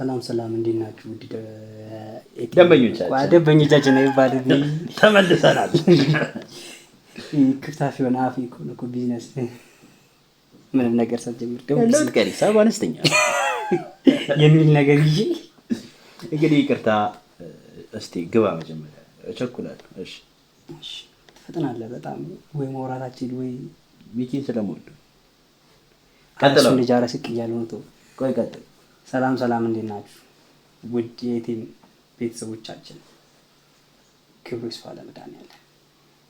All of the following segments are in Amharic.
ሰላም ሰላም፣ እንዴት ናችሁ? ውድ ደንበኞቻችን። ደንበኞቻችን ነው ይባልልኝ። ተመልሰናል። ክፍታፍ የሆነ አፍ እኮ ነው እኮ ቢዝነስ ምንም ነገር ሳትጀምር ደግሞ ለውጥ ቀሪ ሂሳብ አነስተኛ ነው። የሚል ነገር ይዤ እንግዲህ ይቅርታ፣ እስቲ ግባ መጀመሪያ እቸኩላለሁ። እሺ። እሺ፣ ትፈጥናለህ በጣም ወይ ማውራታችን ወይ ሚኪን ስለምወደው እሱን ቀጥለው። ልጅ ኧረ ስቅ እያሉ ነው። ተው። ቆይ ቀጥል። ሰላም ሰላም፣ እንዴት ናችሁ? ውድ የቴም ቤተሰቦቻችን ክብሩ ይስፋ ለመድኃኒዓለም።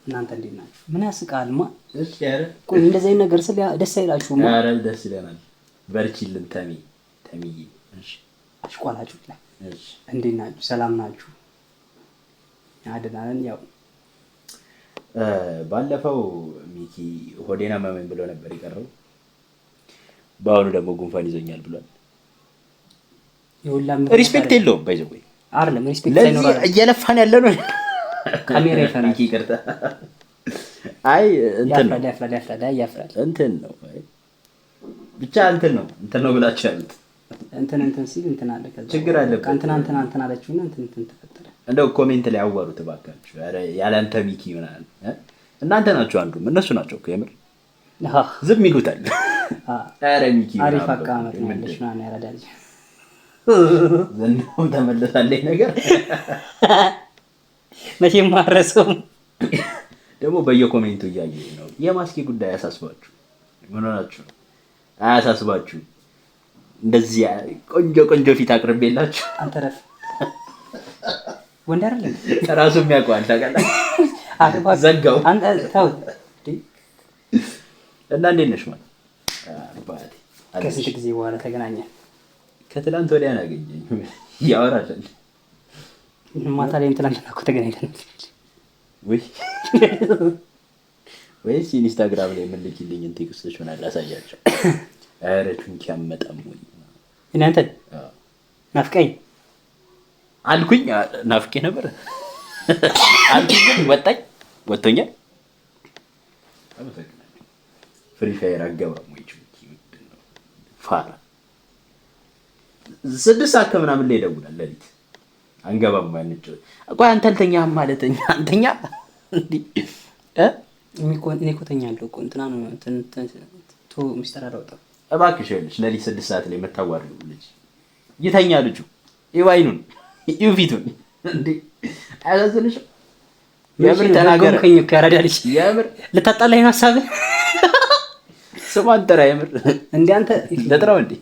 እናንተ እንዴት ናችሁ? ምን ያስቃል? ማ እሺ፣ ኧረ ቆይ እንደዚህ አይነት ነገር ስል ደስ አይላችሁም? ኧረ ደስ ይለናል። በርቺልን ተሚ ተሚዬ። እሺ። አሽቋላችሁ ይላል። እሺ። እንዴት ናችሁ? ሰላም ናችሁ? ደህና ነን። ያው ባለፈው ሚኪ ሆዴን አመመኝ ብሎ ነበር የቀረው። በአሁኑ ደግሞ ጉንፋን ይዞኛል ብሏል። የሁላ respect የለውም by the way። አይደለም respect ለዚህ ሳይኖር አይደለም። እየለፋን ያለ ነው። ካሜራ ይፈራል። ሚኪ ይቅርታ። አይ እንትን ነው። ያፍራል ያፍራል ያፍራል። አይ ያፍራል። እንትን ነው። አይ ብቻ እንትን ነው እንትን ነው ብላችሁ ያሉት። እንትን እንትን ሲል እንትን አለ። ከዛ ችግር አለበት። በቃ እንትና እንትና እንትን አለችውና እንትን እንትን ተፈጠረ። እንደው comment ላይ አዋሩት እባካችሁ። ኧረ ያለ አንተ ሚኪ ምናምን እ? እናንተ ናችሁ አንዱም እነሱ ናቸው እኮ የምር ዝም ይሉታል። ኧረ ሚኪ አሪፍ ምናምን አቀማመጥ ነው ምንድን ያለሽ ምናምን ያረዳ ልጅ። ዘንድሮም ተመለሳለኝ ነገር። መቼም አልረሳውም። ደግሞ በየ comment ኡ እያየሁኝ ነው። የማስኬ ጉዳይ አያሳስባችሁ? ምን ሆናችሁ ነው? አያሳስባችሁ? እንደዚህ ቆንጆ ቆንጆ ፊት አቅርቤላችሁ። አንተ ረፍ ወንድ አይደለም። ራሱ የሚያውቀዋል ታውቃለህ። ዘጋው። አንተ ተው እንዴ። እና እንዴት ነሽ ማለት አባቴ? ከስንት ጊዜ በኋላ ተገናኘን። ከትላንት ወዲያ ነው ያገኘኝ። ያወራል። ማታ ላይም ትላንትና እኮ ተገናኝተን። ወይ ወይስ ኢንስታግራም ላይ የምልኪልኝን text ኦች ምናምን ላሳያቸው። ኧረ ቹንኪ አመጣም ወይ? እኔ አንተን ናፍቀኝ። አልኩኝ። ናፍቄ ነበር አልኩኝ፣ ግን ወጣኝ ወጥቶኛል። አመሰግናለሁ። Free Fire አገባም ወይ ቹንኪ? ምንድን ነው ፋራ 6 ሰዓት ከምናምን ላይ ይደውላል ሌሊት። አንገባም ወይ አንጫወት? ቆይ አንተ አልተኛህም ማለት እኛ አንተኛ እንዲህ እ? እኔ እኮ ተኛለሁ እኮ እንትና ነው እንትን እንትን ቶ ሚስጥር አላወጣም። እባክሽ ይኸውልሽ ሌሊት 6 ሰዓት ላይ የምታዋሪው ልጅ ይተኛ ልጁ ይኸው አይኑን ይኸው ፊቱን እንዴ አያሳዝንሽም? የምር ተናገረ። ረገምከኝ እኮ ያረዳ ልጅ። የምር ልታጣላኝ ነው ሀሳብህ? ስሟን ጥራ። የምር እንደ አንተ ለጥራው እንዴ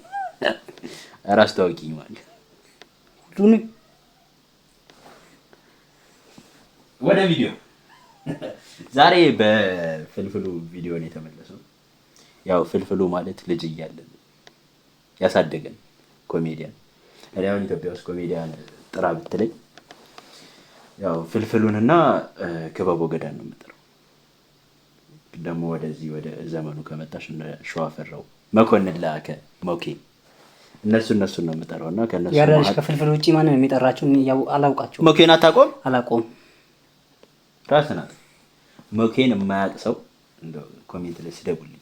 ራስ ታወቂኝ ማለት ሁሉንም። ወደ ቪዲዮ። ዛሬ በፍልፍሉ ቪዲዮ ነው የተመለሰው። ያው ፍልፍሉ ማለት ልጅ እያለን ያሳደገን ኮሜዲያን። እኔ አሁን ኢትዮጵያ ውስጥ ኮሜዲያን ጥራ ብትለኝ ያው ፍልፍሉንና ክበቦ ገዳን ነው የምጠራው። ደግሞ ወደዚህ ወደ ዘመኑ ከመጣሽ እነ ሸዋፈራው መኮንን ላከ ሞኬ እነሱን ነው የምጠራው እና ከእነሱ ያረዳ ልጅ መሀል ከፍልፍል ውጭ ማንም የሚጠራቸው እኔ ያው አላውቃቸውም። ሞኬን አታውቀውም? አላውቀውም። ራስህ ናት። ሞኬን የማያውቅ ሰው እንደው comment ላይ ስደቡልኝ።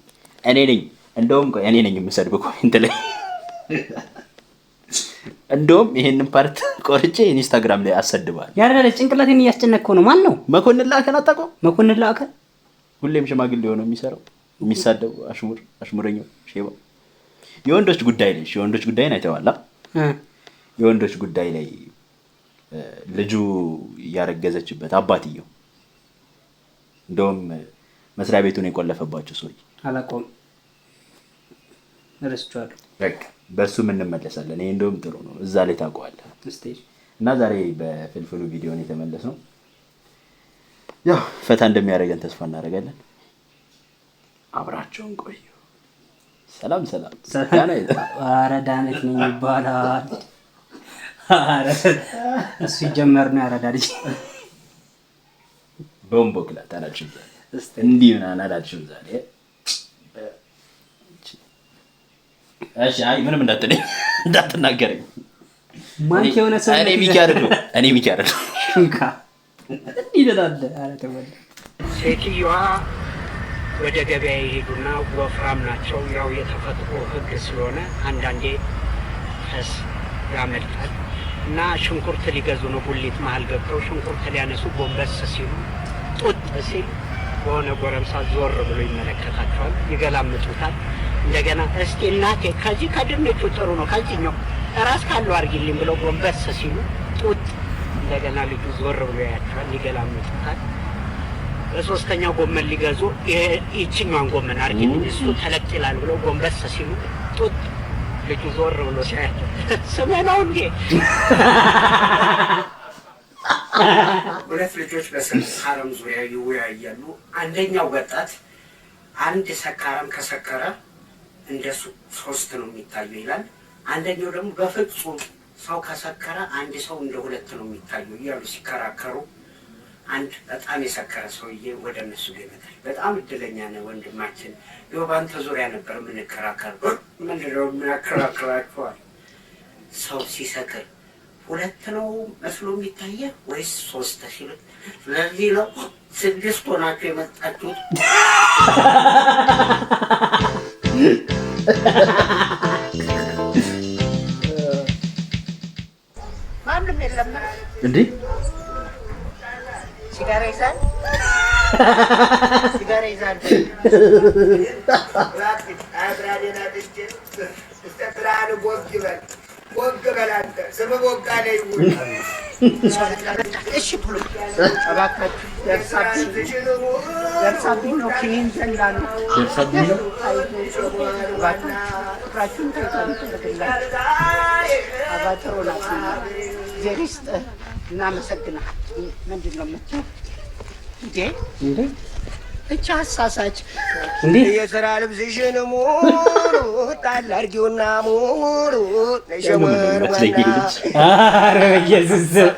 እኔ ነኝ እንደውም ቆይ እኔ ነኝ የምሰድበው comment ላይ። እንደውም ይሄንን part ቆርጬ ኢንስታግራም ላይ አሰድባለሁ። ያረዳ ልጅ ጭንቅላቴን እያስጨነቅከው ነው። ማን ነው? መኮንን ላከን አታውቀውም? መኮንን ላከ። ሁሌም ሽማግሌ ሆኖ የሚሰራው የሚሳደው አሽሙር አሽሙረኛው ሼባ። የወንዶች ጉዳይ ላይ የወንዶች ጉዳይን አይተዋል? እ። የወንዶች ጉዳይ ላይ ልጁ ያረገዘችበት አባትየው እንደውም መስሪያ ቤቱን የቆለፈባቸው ሰውዬ። አላውቀውም። ረስቼዋለሁ። በቃ በእሱም እንመለሳለን። ይሄ እንደውም ጥሩ ነው፣ እዛ ላይ ታውቀዋለህ። እስቲ። እና ዛሬ በፍልፍሉ ቪዲዮን የተመለስ ነው። ያው ፈታ እንደሚያደርገን ተስፋ እናደርጋለን። አብራቸውን ቆዩ። ሰላም ሰላም። ዳና። ኧረ ዳነት ነኝ ይባላል። ኧረ እሱ ይጀመር ነው ያረዳ ልጅ። ቦምቦ ክላት አላልሽም ዛሬ? እስቲ። እንዲህ ምናምን አላልሽም ዛሬ? እሺ፣ አይ ምንም እንዳትለኝ እንዳትናገረኝ። ማንክ የሆነ ሰው እኔ ሚኪ አይደለሁም። እኔ ሚኪ አይደለሁም። ሹካ እንዲህ ትላለህ። ኧረ ተወው። ሴትዮዋ ወደ ገበያ ይሄዱና ወፍራም ናቸው። ያው የተፈጥሮ ሕግ ስለሆነ አንዳንዴ ፈስ ያመልጣል እና ሽንኩርት ሊገዙ ነው። ጉሊት መሀል ገብተው ሽንኩርት ሊያነሱ ጎንበስ ሲሉ ጡጥ ሲል በሆነ ጎረምሳ ዞር ብሎ ይመለከታቸዋል። ይገላምጡታል። እንደገና እስቲ እናቴ ከዚህ ከድንቹ ጥሩ ነው ከዚህኛው ራስ ካለው አድርጊልኝ ብለው ጎንበስ ሲሉ ጡጥ፣ እንደገና ልጁ ዞር ብሎ ያያቸዋል። ይገላምጡታል። በሶስተኛው ጎመን ሊገዙ ይችኛዋን ጎመን አድርጊልኝ እሱ ተለቅ ይላል ብለው ጎንበስ ሲሉ ጡጥ፣ ልጁ ዞር ብሎ ሲያያቸው ስሜ ነው እንዴ? ሁለት ልጆች በሰካራም ዙሪያ ይወያያሉ። አንደኛው ወጣት አንድ ሰካራም ከሰከረ እንደሱ ሶስት ነው የሚታየው ይላል። አንደኛው ደግሞ በፍጹም ሰው ከሰከረ አንድ ሰው እንደ ሁለት ነው የሚታየው እያሉ ሲከራከሩ አንድ በጣም የሰከረ ሰውዬ ወደ እነሱ ጋር ይመጣል። በጣም እድለኛ ነህ ወንድማችን፣ ይኸው በአንተ ዙሪያ ነበር የምንከራከር። ምንድን ነው የሚያከራክራቸዋል? ሰው ሲሰክር ሁለት ነው መስሎ የሚታየ ወይስ ሶስት ሲሉት፣ ለዚህ ነው ስድስት ሆናችሁ የመጣችሁት። ማንም የለም። እንዴ? ሲጋራ ይዛል፣ ሲጋራ ይዛል። ብርሃን ቦግ ይበል፣ ቦግ በል አንተ፣ ስምህ ቦግ አለ ይሁን። እሺ ብሎ እባካችሁ ደርሳብኝ፣ ደርሳብኝ ነው፣ ኪኒን ዘላ ነው። ደርሳብኝ ነው። እባካችሁ ፍቅራችሁን ታይቷል ይደረግላችሁ። አባጥሮ ናት። እግዚአብሔር ይስጥህ። እናመሰግናለን። ምንድን ነው የምትይው እንዴ? እንዴ? እቺ አሳሳች። እንዴ? የስራ ልብስሽን ሙሉ ጣል አድርጊውና ሙሉ ነሸወር ይመስለኝ ልጅ። ኧረ በኢየሱስ ስም።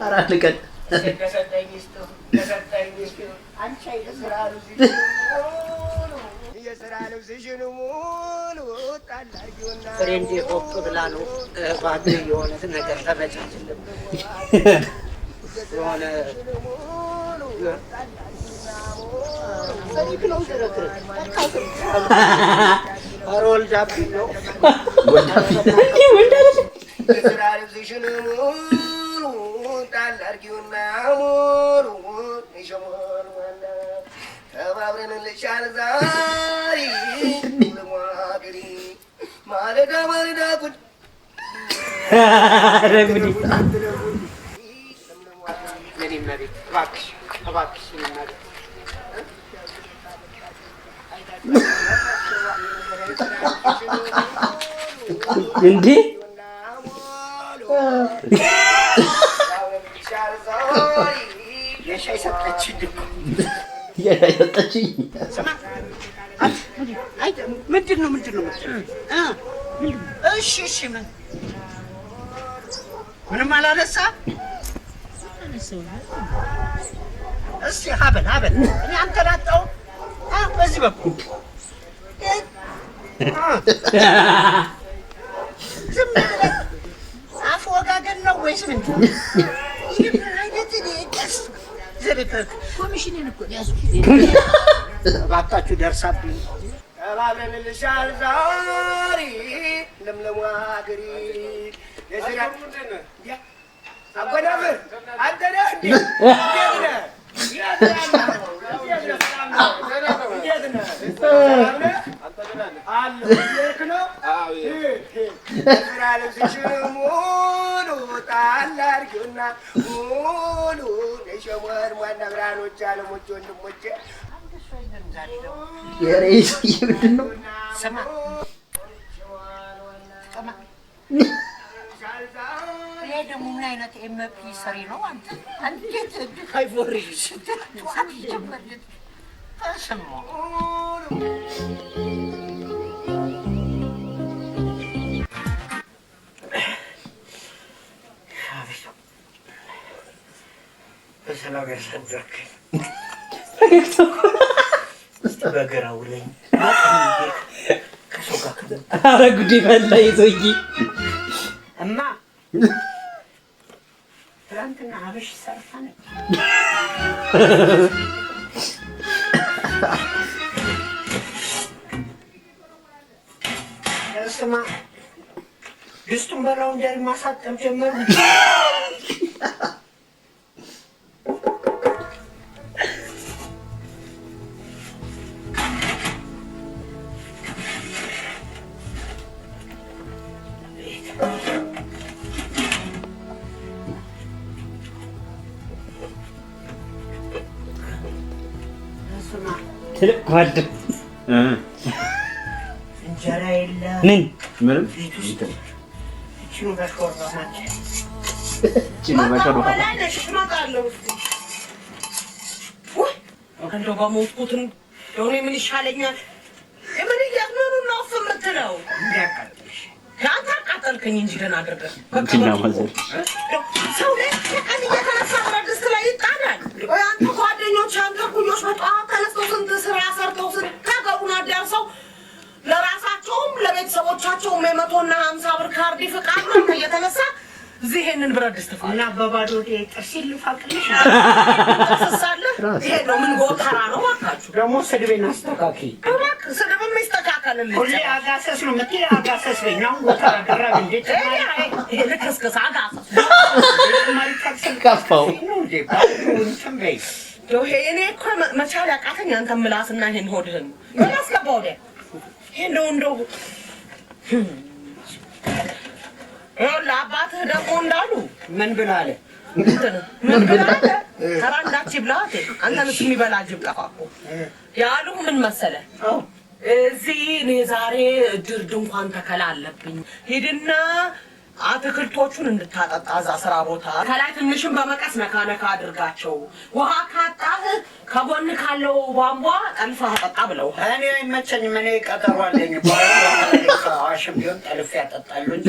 ኧረ አንድ ቀን የስራ ልብስሽን ሙሉ ጣል አድርጊውና ፍሬንዴ ሆፕ ብላ ነው እባክህ የሆነ ነገር ተመቻችልን የሆነ ፈሪክ ነው ዝርክርክ በቃ ኧረ ወልዳብኝ ነው። እንዴ ወንድ አይደለም። የስራ ልብስሽን ሙሉ ጣል አድርጊውና ሙሉ ነሸወር ተባብረን ልሻል ዛሬ ልሟግሪ ማለዳ ማለዳ ጉድ ኧረ ጉዴ። የኔ እመቤት እባክሽ፣ እባክሽ የኔ እመቤት። እንዴ? የሻይ ሰጠችኝ እኮ። የሰጠችኝ። ስማ አይ ምንድን ነው ምንድን ነው የምትለው? እሺ እሺ ምን ምንም አላነሳ። እስቲ ሀበል ሀበል እኔ አንተን አጣሁ። በዚህ በኩል ዝም ብለህ አፍ ወጋገን ነው ወይስ ምንድን ነው? ይህ ምን አይነት እኔ ቀስ ዝርክርክ ኮሚሽንን እኮ ያዙ። እባካችሁ ደርሳብኝ። ተባብረንልሻል ዛሬ ለምለሟ ሀገሬ የስራ አጎናፍር አንተ ነህ እንዴ? እንዴት ነህ? እንዴት ነህ? ሰላም ነህ? አለሁ። እየሄድክ ነው? የስራ ልብስሽን ሙሉ ጣል አድርጊውና ሙሉ ነሸወር ዋና ብርሃኖች አለሞች ወንድሞቼ። ኧረ ይሄ ሰውዬ ምንድን ነው? ስማ ስማ፣ ይሄ ደግሞ ምን አይነት ኤምፒ ሰሪ ነው አንተ? እንዴት አይቦርሽ ስትጠዋት ይጀመር ተስሞ በሰላም ያሳደርከኝ። እስቲ በግራ ውለኝ ከሰው ጋር ኧረ ጉዴ ፈላ ይሄ ሰውዬ። እማ ትናንትና አብሽ ሰርታ ነበር። ድስቱን በ laundry ማሳጠብ ጀመሩ። ስማ፣ ትልቅ ጓድ እንጀራ የለ ምን ምንም ቤት ውስጥ፣ እችኑ በሾርባ ናቸው። እቺ ነው በሾርባ። በላይነሽ እመጣለሁ። እስኪ ውይ፣ እንደው በሞትኩት እንደው እኔ ምን ይሻለኛል? ምን እያዝመኑ ነው እፍ የምትለው? እንዳያቃጥልሽ። አንተ አቃጠልከኝ እንጂ ደህና አድርገህ። እንትና mother እንደው ሰው ላይ ቀን እየተነሳ ብረት ድስት ላይ ይጣዳል። ቆይ አንተ ጓደኞች፣ አንተ ኩዮች በጠዋት ተነስተው ስንት ስራ ሰርተው ስንት ሀገሩን አዳርሰው ለራሳቸውም ለቤተሰቦቻቸውም የ150 ብር ካርድ ይፍቃሉ። አንተ እየተነሳ እዚህ ይሄንን ብረት ድስት ፋ እና በባዶ ሆዴ ጥርሴን ልፋቅልሽ? ትስሳለህ። ይሄ ነው ምን ጎተራ ነው እባካችሁ? ደግሞ ስድቤን አስተካክይ። እባክህ ስድብም ይስተካከልልኝ። ሁሌ አጋሰስ ነው የምትይ፣ አጋሰስ በይኝ። አሁን ጎተራ ደራቢ እንዴ? ይሄ ልክስክስ አጋሰስ። ጭማሪ ታክስ ከፋው። ነው እንዴ? ባዶ እንትን በይ። እንደው ይሄ እኔ እኮ መቻል ያቃተኝ አንተ ምላስና ይሄን ሆድህን ነው። ምን አስገባ ወዲያ ይሄ እንደው ይኸውልህ አባትህ ደግሞ እንዳሉ ምን ብለህ አለ? እንትን ምን ብለህ አለ? ተራ እንዳች ብለህ አንተንስ የሚበላ ጅብ ጠፋ እኮ። ያሉህ ምን መሰለህ? አዎ። እዚህ እኔ ዛሬ እድር ድንኳን ተከላ አለብኝ። ሂድና አትክልቶቹን እንድታጠጣ እዛ ስራ ቦታ ከላይ ትንሽም በመቀስ ነካ ነካ አድርጋቸው። ውሃ ካጣህ ከጎን ካለው ቧንቧ ጠልፈህ አጠጣ ብለው። እኔ አይመቸኝም። እኔ ቀጠሮ አለኝ። በኋላ አዋሽም ቢሆን ጠልፌ ያጠጣሉ እንጂ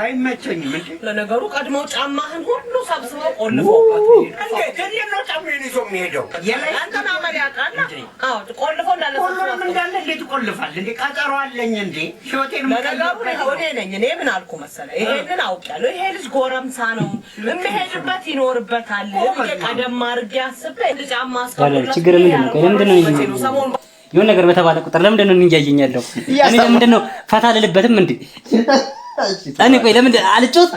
አይመቸኝም። እንዴ? ለነገሩ ቀድሞ ጫማህን ሁሉ ሰብስበው ቆልፈውበት እንዴት? እንዴት ነው ጫማዬን ይዞ የሚሄደው? የላይ አንተን አመል ያውቃል። አዎ፣ ቆልፎ እንዳለ ሁሉንም እንዳለ እንዴት ይቆልፋል? እንዴ ቀጠሮ አለኝ እንዴ? ህይወቴን ለነገሩ እኔ ነኝ። እኔ ምን አልኩ መሰለህ? ይሄንን አውቄያለሁ። ይሄ ልጅ ጎረምሳ ነው፣ የሚሄድበት ይኖርበታል ብዬ ቀደም አድርጌ አስቤ ጫማ አስቀምጦለት ችግር ምንድን ነው? ቆይ ለምንድን ነው መቼ ነው ሰሞኑን የሆነ ነገር በተባለ ቁጥር ለምንድን ነው እያየኝ ያለው? እኔ ለምንድን ነው ፈታ ልልበትም እንዴ? እኔ ቆይ ለምንድን አልጮት?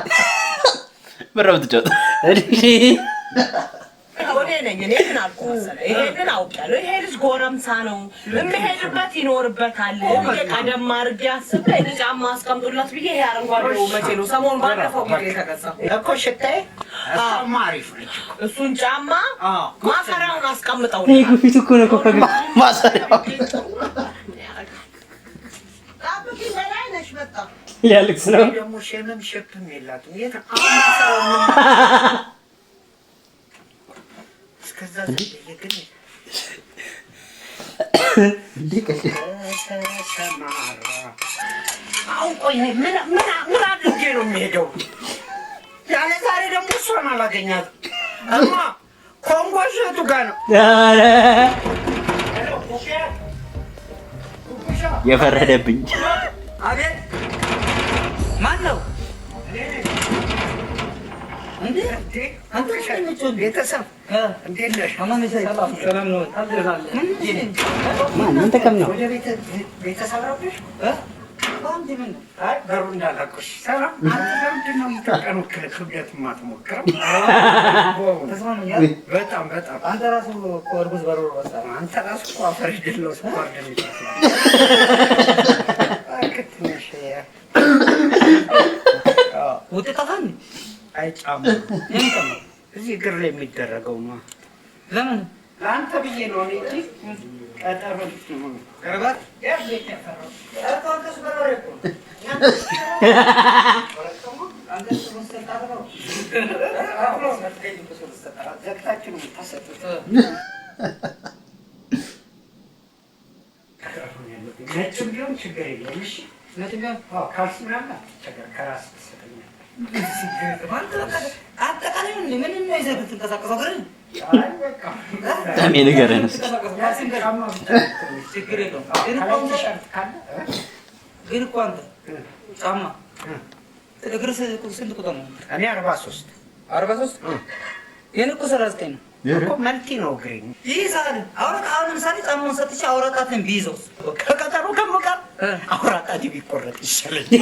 ብር ብትጮት እንዴ? እኔ ነኝ። እኔ ምን አልኩ መሰለህ? ይሄንን አውቄያለሁ። ይሄ ልጅ ጎረምሳ ነው፣ የሚሄድበት ይኖርበታል ብዬ ቀደም አድርጌ አስቤ ጫማ አስቀምጦለት ብዬ ይሄ አረንጓዴው መቼ ነው ሰሞኑን ባለፈው ጊዜ የተገዛው እኮ ሽታዬ እሷማ አሪፍ ነች እኮ። እሱን ጫማ አዎ። ማሰሪያውን አስቀምጠው። ይሄ እኮ ፊቱ እኮ ነው እኮ ፈገግ ማሰሪያው ጠብቂኝ፣ በላይ ነሽ መጣ። ሊያለቅስ ነው። ደግሞ shame ም shape ም የላትም። የት እስከዛ ዝም ብዬ ግን ተሰማራ። አሁን ቆይ እኔ ምን ምን ምን አድርጌ ነው የሚሄደው? ያለ ዛሬ ደግሞ እሷን አላገኛትም። እማ ኮንጎ እሸቱ ጋር ነው። ኧረ የፈረደብኝ። አቤት። ማን ነው? እንዴ ቤተሰብ እንዴት ነሽ? ሰላም ነው። ማን ምን ጥቅም ነው? ወደ ቤተሰብ ረብሽ? አይ በሩ እንዳላቆሽ። ሰላም። አንተ ለምንድን ነው ኢትዮጵያን ወክለህ ክብደት የማትሞክረው? በጣም በጣም። አንተ ራሱ እኮ እርጉዝ በሮ ወጣ። አንተ ራሱ እኮ አፈር ድለው ስኳር ድንች እባክህ ትንሽ ውጤት ጠፋ እንዴ? አይ ጫማ። የምን ጫማ? እዚህ እግር ላይ የሚደረገው ነው። ለምን? ለአንተ ብዬ ነው እኔ እንጂ ቀጠሮ ከረባት? ያፈራው አንተስ በርበሬ እኮ ነው። ዘግታችሁ ነው የምታሰጡት። ነጭም ቢሆን ችግር የለውም። እሺ። ነጭ ቢሆን? አዎ፣ ካልሲ ምናምን አትቸገር፣ ከራስህ ትሰጠኛለህ። አጠቃላይ ምን ነው ይዘህ የምትንቀሳቀሰው ግን? አይ በቃ በጣም የንገረን እስኪ። ካልሲም ገ- ጫማ ብቻ ነው ትንሽ። ችግር የለውም። አዎ፣ ግን እኮ ከላይ አንተ ቲሸርት ካለ እ? ግን እኮ አንተ ጫማ እግር ስንት ቁጥር ነው? እኔ 43። 43። የኔ እኮ 39 ነው። እኮ መልቲ ነው እግሬ። ይይዛል። አሁን ለምሳሌ ጫማውን ሰጥቼ አውራጣትን ቢይዘውስ? ከቀጠሮ ከምቀር አውራጣቴ ቢቆረጥ ይሻለኛል።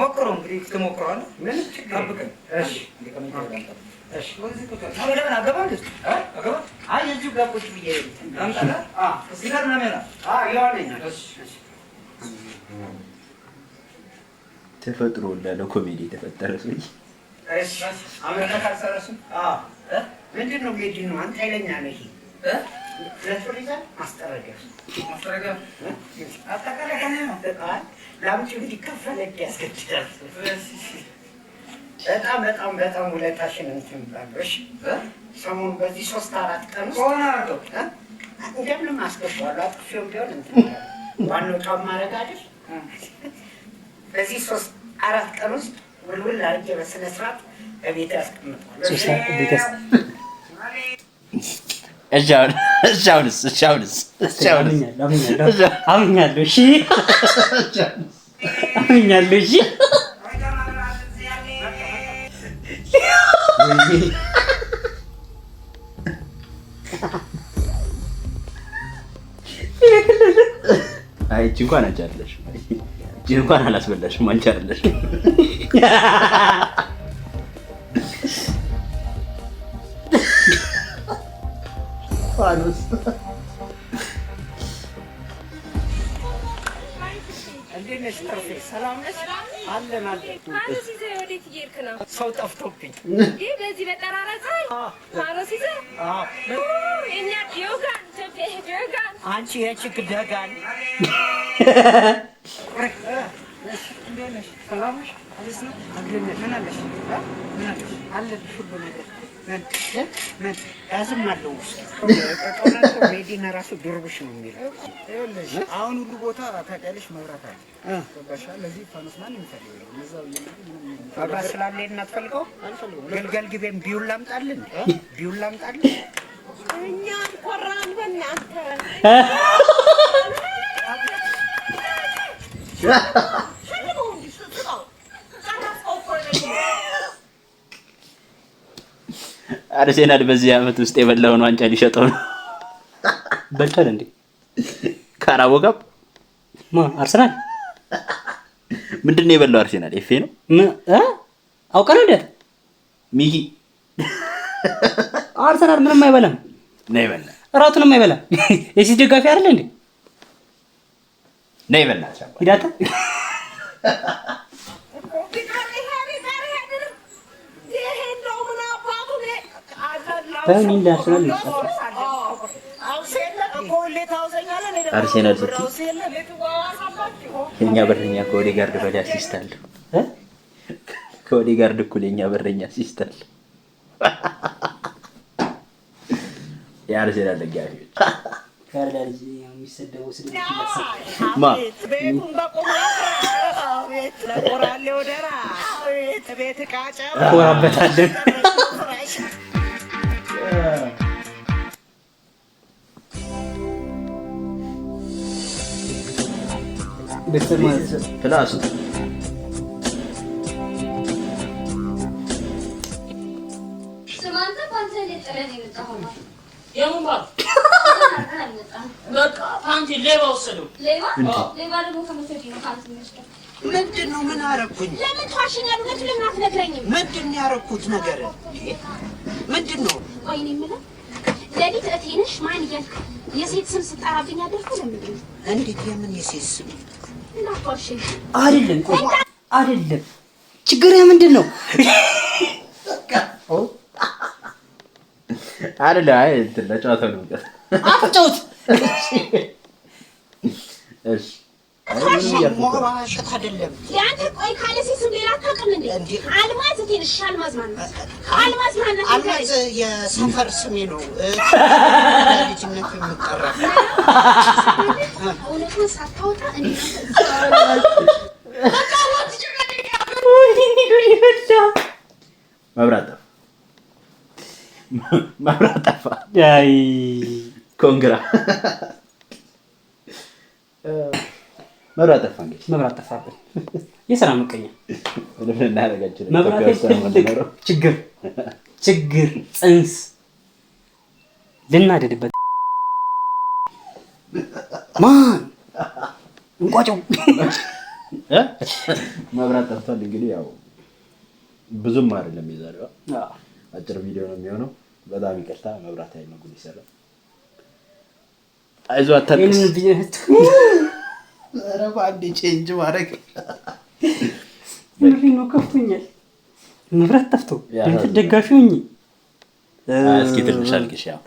ሞክሮ እንግዲህ ትሞክረዋለህ። ምንም ችግር የለም። ጠብቀኝ። እሺ እሺ። ለምን አገባ እንዴ? አገባ። አይ እዚሁ ጋር ቁጭ ብዬ እንትን አምጣና እዚህ ጋር ምናምን ይሆናል። አዎ ይሆነኛል። እሺ ተፈጥሮ ለኮሜዲ የተፈጠረ ሰውዬ። እሺ አመጣ ካልሰራሽም አዎ ምንድን ነው ሜዲ ነው አንተ ኃይለኛ ነህ። እ ለፍሪዛ ማስጠረጊያ ማስጠረጊያ አጠቃላይ ከእኔ ነው። አይ ለአምጪው እንዲከፈለግ ያስገድዳል። በጣም በጣም በጣም ውለታሽን እንትን ብላለሁ። እሺ ሰሞኑን በዚህ 3-4 ቀን ውስጥ ከሆነ አድርገው እ እንደምንም አስገባዋለሁ። አጥፌውም ቢሆን እንትን እላለሁ። ዋናው ጫማ ማድረግ አይደል? በዚህ 3-4 ቀን ውስጥ ውልውል አድርጌ በስነ ስርዓት በቤት ያስቀምጠዋለሁ። እሺ አሁን እሺ አሁንስ እሺ አሁንስ እሺ አሁንስ አምኛለሁ አምኛለሁ። እሺ አምኛለሁ። እሺ አይ እቺ እንኳን አንቺ አይደለሽም። እቺ እንኳን አላስበላሽም። አንቺ አይደለሽም። ፋኖስ እንዴት ነሽ ጥርሴ? ሰላም ነሽ? አለን አለን። ፋኖስ ይዘህ ወዴት እየሄድክ ነው? ሰው ጠፍቶብኝ። ይህ በዚህ በጠራራ ፀሐይ ፋኖስ ይዘህ የእኛ ዲዮጋን ኢትዮጵያ ዲዮጋን አንቺ የችግ ደጋን እንዴት ነሽ? ሰላም ነሽ? አዲስ ነው? ምን አለሽ? ምን አለሽ? አለልሽ ሁሉ ነገር ምን ምን ያዝም አለው ውስጥ ሜዲና ራሱ ድርቡሽ ነው የሚለው። ይኸውልሽ አሁን ሁሉ ቦታ ታውቂያለሽ መብራት አለ። ገባሽ? ለዚህ ፋኖስ ማንም ይፈልገው እዛው ምንም መብራት ስላለ እናትፈልገው ግልገል ግቤም ቢውል ላምጣልን ቢውል ላምጣልን። እኛም ኮራን በእናንተ። ሸልመው እንጂ ስጣው። ጨረስከው እኮ ነው። አርሴናል በዚህ ዓመት ውስጥ የበላውን ዋንጫ ሊሸጠው ነው። በልቷል እንዴ? Carabao Cup ማ አርሰናል ምንድን ነው የበላው? አርሴናል FA ነው አውቀህ ነው እንዴ? ሚኪ አርሰናል ምንም አይበላም። ነው የበላ እራቱንም አይበላም። የሲቲ ደጋፊ አይደለ እንዴ? ነው የበላ ሂዳታ በምን ለአርሰናል ይጫወታል? አርሴናል ስትይ የኛ በረኛ ከኦዴጋርድ በላይ assist አለው። ከኦዴጋርድ እኩል የኛ በረኛ assist አለው። የአርሴናል ደጋፊዎች ከረዳ ልጅ የሚሰደበው ስድብ ማ ቤቱን በቁም አቤት ለቆራሌው ደራ አቤት ቤት ዕቃ ጨባ ኮራበታለን። ቤተሰብ ማለት ፕላሱ ስማ አንተ ፓንትህን ጥለህ ነው የመጣኸው። የምን ባል? በቃ ፓንቲ ሌባ ወሰደው። ሌባ ሌባ ደግሞ ከመቼ ወዲህ ነው ፓንት የሚወስደው? ምንድን ነው? ምን አረኩኝ? ለምን ትዋሸኛለህ? እውነቱን ለምን አትነግረኝም? ምንድን ነው ያረኩት ነገር? ምንድን ነው? ቆይ እኔ የምልህ ሌሊት እህቴ ነሽ ማን እያልክ የሴት ስም ስጠራብኝ አደርኩ ለምንድን ነው? እንዴት? የምን የሴት ስም? እንዳትዋሸኝ። አይደለም ቆይ አይደለም፣ ችግርህ ምንድን ነው? አይደለ? አይ እንትን ለጨዋታው ነው። አትጫወት። እሺ መዋሸት አይደለም። የአንተ ቆይ ካለ ሴት ስም ሌላ አታውቅም እንዴ? አልማዝ እህቴ ነሽ። አልማዝ ማን ናት? አልማዝ ማን ናት? አልማዝ የሰፈር ስሜ ነው። ልጅነት የምጠራ እውነቱን ሳታወጣ እኔ መብራት ጠፋ፣ መብራት ጠፋ። አይ ኮንግራ መብራት ጠፋ። እንግዲህ መብራት ጠፋብን። የስራ ምቀኛ ምንም ልናደርግ አንችልም። መብራት ኢትዮጵያ ውስጥ ነው ትልቅ የምንኖረው። ችግር። ችግር ጽንስ ልናደድበት ማን እንቋጨው። መብራት ጠፍቷል። እንግዲህ ያው ብዙም አይደለም የዛሬዋ አጭር ቪዲዮ ነው የሚሆነው። በጣም ይቅርታ፣ መብራት ኃይል ነው ጉድ ይሰራል። አይዞህ አታልቅስ። ኧረ በአንዴ change ማድረግ ምሬ ነው፣ ከፍቶኛል። መብራት ጠፍቶ ዩናይትድ ደጋፊ ሆኜ እስኪ ትንሽ አልቅሽ። ያው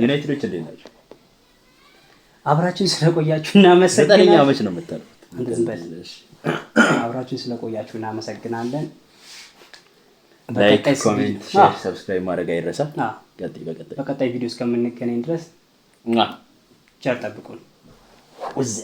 ዩናይትዶች እንዴት ናቸው? አብራችሁን ስለቆያችሁ እናመሰግናለን። 9ኛ ዓመት ነው የምታልፉት። አንተ ዝም በል። አብራችሁን ስለቆያችሁ እናመሰግናለን። Like፣ comment፣ share፣ subscribe ማድረግ አይረሳ። ቀጥይ። በቀጣይ ቪዲዮ እስከምንገናኝ ድረስ ቸር ጠብቁን። ውዘ